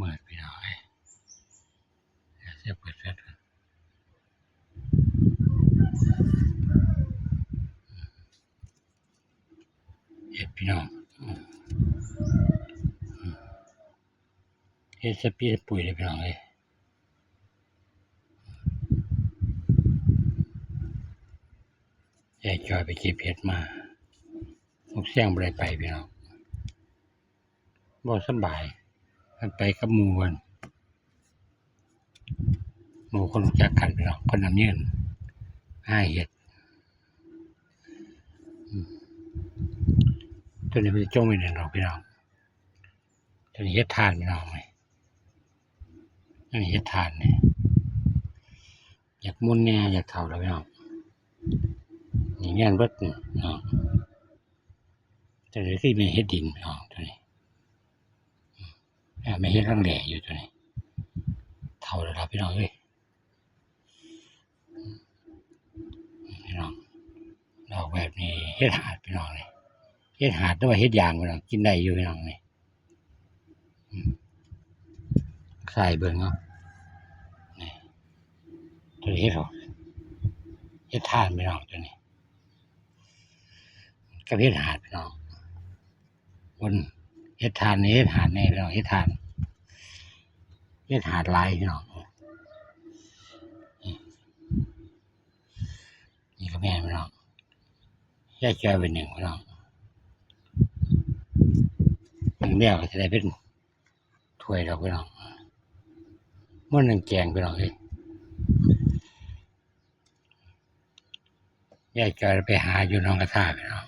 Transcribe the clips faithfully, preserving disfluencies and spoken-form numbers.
เปิดพี่น้องเอ้ย เดี๋ยวจะเปิดแฟลชก่อน เห็ดพี่น้อง อืม อืม เห็ดสะปีสะปุ๋ยเลยพี่น้องเอ้ย ยายจอยไปเก็บเห็ดมา ลูกแซงบ่ได้ไปพี่น้อง บ่สบาย มันไปกับหมู่เพิ่น หมู่คนรู้จักกันพี่น้อง คนนำยืนหาเห็ด อืม ตัวนี้มันจะจงไว้หนึ่งดอกพี่น้อง ตัวนี้เห็ดถ่านพี่น้องนี่ อันนี้เห็ดถ่านนี่ อยากมุนแน่ อยากเฒ่าแล้วพี่น้อง นี่แม่นเบิดนี่พี่น้อง ตัวนี้คือแม่นเห็ดดินพี่น้อง ตัวนี้ อ่า แม่นเห็ดรังแหล่อยู่ตัวนี้ เฒ่าแล้วล่ะพี่น้องเอ้ย พี่น้อง ดอกแบบนี้เห็ดหาดพี่น้องนี่ เห็ดหาดหรือว่าเห็ดยางพี่น้อง กินได้อยู่พี่น้องนี่ อืม ใส่เบิ่งเนาะ นี่ ตัวนี้เห็ดหอม เห็ดถ่านพี่น้องตัวนี้ กับเห็ดหาดพี่น้อง คนเห็ดถ่านนี่ เห็ดหาดนี่พี่น้อง เห็ดถ่าน เห็ดหาดหลายพี่น้อง นี่ นี่ก็แม่นพี่น้อง ยายจอยเป็นหนึ่งพี่น้อง หนึ่งแล้วก็จะได้เป็นถ้วยดอกพี่น้อง มันหนึ่งแกงพี่น้องเอ้ย ยายจอยไปหาอยู่หนองกระทาพี่น้อง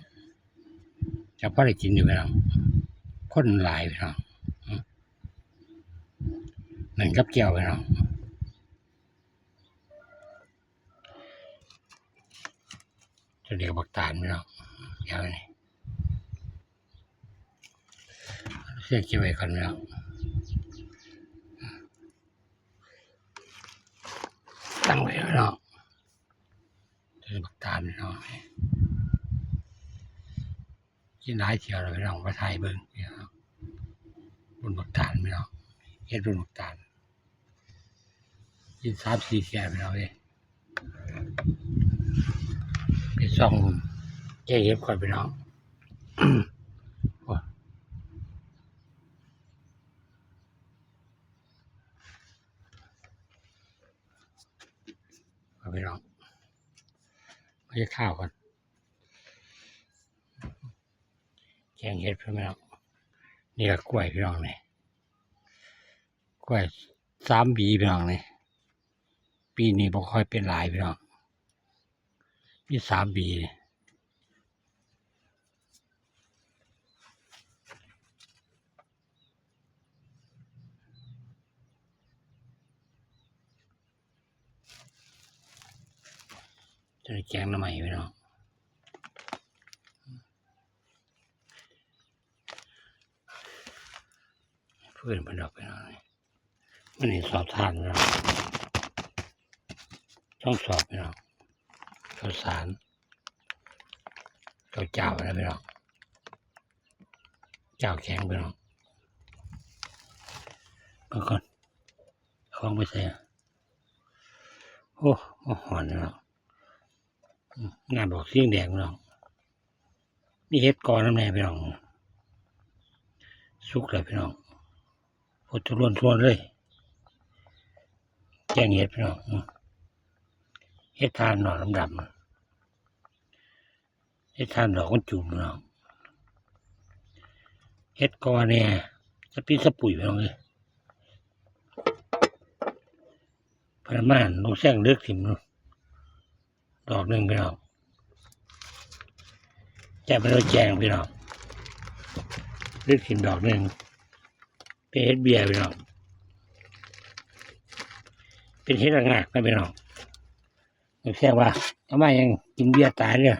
จะพอได้กินอยู่พี่น้อง คนหลายพี่น้อง อืม หนึ่งกับแจ่วพี่น้อง ตัวเดียวบักตาลพี่น้อง เดี๋ยวนี่ เสียบเก็บไว้ก่อนพี่น้อง ตั้งไว้พี่น้อง ตัวเดียวบักตาลพี่น้อง กินหลายเที่ยวแล้วพี่น้อง มาถ่ายเบิ่งพี่น้อง บุญบักตาลพี่น้อง เฮ็ดบุญบักตาล กินสามสี่เที่ยวพี่น้องเอ้ย ไปส่องเจ๊เห็ดก่อนพี่น้อง โอ้ย เอาพี่น้อง มาเฮ็ดข้าวก่อน แกงเห็ดพี่น้อง นี่ก็กล้วยพี่น้องนี่ กล้วยสามหวีพี่น้องนี่ ปีนี้บ่ค่อยเป็นหลายพี่น้อง มีสามหวี จะได้แกงหน่อไม้พี่น้อง เพื่อนเพิ่นดอกพี่น้อง มันนี่สอบทานพี่น้อง ต้องสอบพี่น้อง ข้าวสาร ข้าวเจ้านะพี่น้อง เจ้าแข็งพี่น้อง เบิ่งก่อน ของไปใส่อะ โอ้ โอ้ ฮ้อนพี่น้อง อืม น้ำดอกสีแดงพี่น้อง มีเห็ดกอน้ำแน่พี่น้อง สุกแล้วพี่น้อง โอ้ ทุรนทวนเลย แกงเห็ดพี่น้อง อืม เห็ดถ่านหน่อดำๆ เห็ดถ่านดอกมันจุ่มพี่น้อง เห็ดกอแน่ สะปีสะปุ๋ยพี่น้องเอ้ย พนักงานลูกแซงเลือกถิ่มเนาะ ดอกหนึ่งพี่น้อง จะไปเอาแจงพี่น้อง เลือกถิ่มดอกหนึ่ง เป็นเห็ดเบียร์พี่น้อง เป็นเห็ดระงากนะพี่น้อง ลูกแซงว่า เอามายังกินเบียร์ตายเนี่ย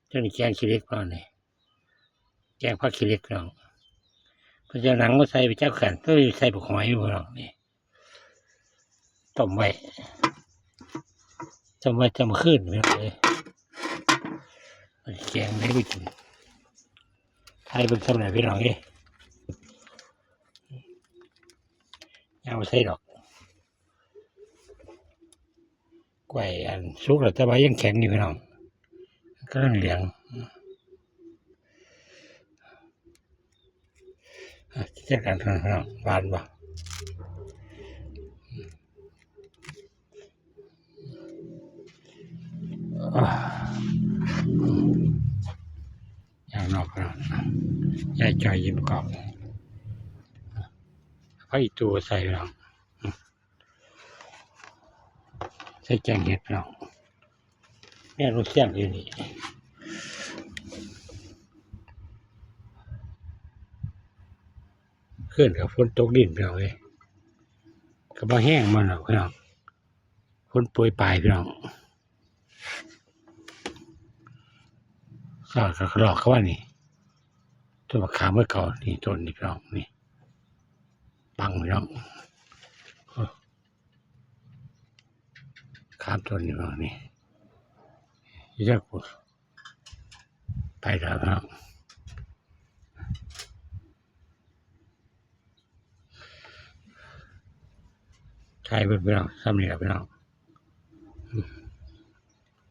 เจ้านี่แกงขี้เหล็กพี่น้องนี่ แกงผักขี้เหล็กพี่น้อง เพิ่นจะเอาหนังมาใส่ไปจักขัน ก็ใส่บักหอยพี่น้องนี่ ต้มไว้ ต้มไว้ต้มคืนพี่น้องเอ้ย แกงได้ไปกิน ไทยเป็นสำเร็จพี่น้องเอ้ย เอาใส่ดอก กล้วยอันสุกแล้วแต่ว่ายังแข็งอยู่พี่น้อง กำลังเหลือง อ่ะ จัดการพี่น้อง หวานบ่ อ่า อย่างนอกพี่น้อง ยายจอยยิ้มกรอบ ไฟตัวใส่พี่น้อง ใส่แกงเห็ดพี่น้อง แม่ลูกเสี่ยงอยู่นี่ ขึ้นกับฝนตกดินพี่น้องเอ้ย ก็บ่แห้งมันหรอกพี่น้อง ฝนโปรยปลายพี่น้อง สอดกับกระดอกเข้าว่านี่ ต้นมะขามเมื่อเก่า นี่ต้นนี่พี่น้อง นี่ ปังพี่น้อง ขามต้นนี่พี่น้อง นี่ เยอะกว่า ไปแล้วพี่น้อง ใช่เพื่อนพี่น้อง ซ้ำนี่แหละพี่น้อง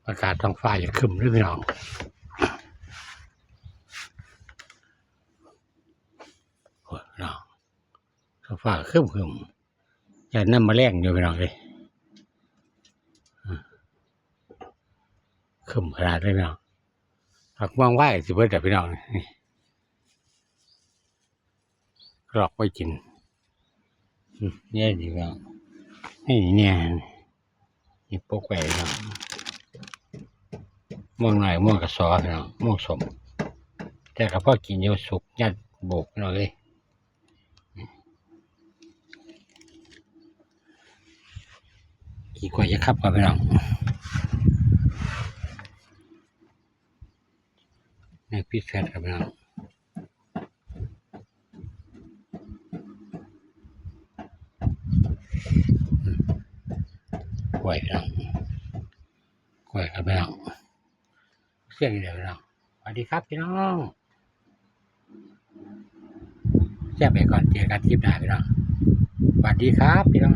อากาศท้องฟ้าจะครึ้มด้วยพี่น้อง โอ้ยพี่น้อง ท้องฟ้าครึ้มๆ อย่านำมาแลงอยู่พี่น้องเอ้ย อืม ครึ้มขนาดเลยพี่น้อง ผักม่วงไหว้สิเบิดอะพี่น้อง นี่ กรอกไว้กิน อืม เนี่ยดีพี่น้อง นี่เนี่ย นี่ปกไว้พี่น้อง ม่วงน้อย ม่วงกะซ้อพี่น้อง ม่วงส้ม แต่ก็พอกินอยู่ สุกยัดโบกพี่น้องเอ้ย กินกล้วยจะขับครับพี่น้อง นี่พิซซ่าครับพี่น้อง กล้วยพี่น้อง กล้วยครับพี่น้อง เสี่ยงเดียวพี่น้อง สวัสดีครับพี่น้อง แซ่บไปก่อน เจอกันคลิปหน้าพี่น้อง สวัสดีครับพี่น้อง